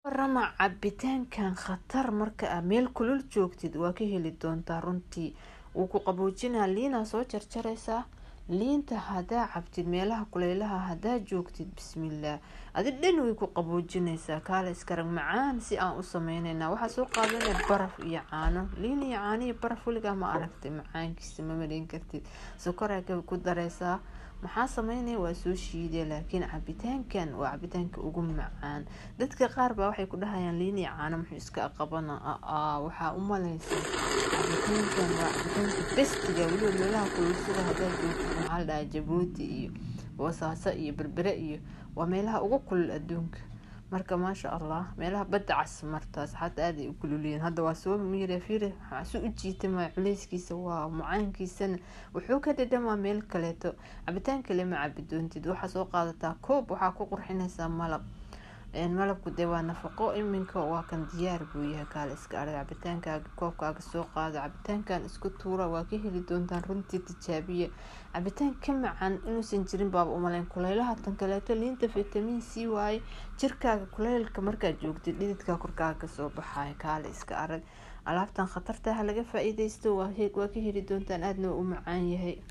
Warama cabitaankan khatar, marka aa meel kulul joogtid waa ka heli doontaa runtii. Wuu ku qaboojinaa. Liinaa soo jarjaraysaa. Liinta hadaa cabtid meelaha kuleylaha hadaa joogtid, bismillaah, adi dhan way ku qaboojinaysaa. Kaala iskarag macaan si aan u sameynayna. Waxaa soo qaadanaya baraf iyo caano, liin iyo caano iyo baraf. Weligaa ma aragtay? Macaankiisa ma maleyn kartid. Sokoraa ku dareysaa. Maxaa sameynaya? Waa soo shiidaya. Laakiin cabitaankan waa cabitaanka ugu macaan. Dadka qaar baa waxay ku dhahayaan, "Liin iyo caano muxuu iska qabana?" Waxaa u maleysa cabitaankan waa cabitaanka bestiga, weliba meelaha kululsida hadaa joogtid. Maxaa la dhahaa, Jabuuti iyo Boosaaso iyo Berbere iyo waa meelaha ugu kulul adduunka. Marka maasha Allah, meelaha Badda Cas marta asxaabta aad ay u kululyihiin. Hadda waa soo miira, fiiri su u jiitama culeyskiisa, waa macaankiisana wuxuu ka dhadhamaa meel kaleeto. Cabitaan kale ma cabi doontid. Waxaa soo qaadataa koob, waxaa ku qurxinaysaa malab. Malabku dee waa nafaqo. Iminka waa kan, diyaar buu yahay. Kaale iska arag cabitaankaaga, koobkaaga soo qaado, cabitaankan isku tuura. Waa ka heli doontaan runtii, tijaabiya. Cabitaan ka macaan inuusan jirin baaba umaleyn kuleylaha. Tan kaleeto liinta vitamin C waaye. Jirkaaga kuleylka markaad joogtid dhididka korkaaga kasoo baxaya. Kaale iska arag alaabtan khatarta, ha laga faa-iideysto. Waa ka heli doontaan, aadna waa u macaan yahay.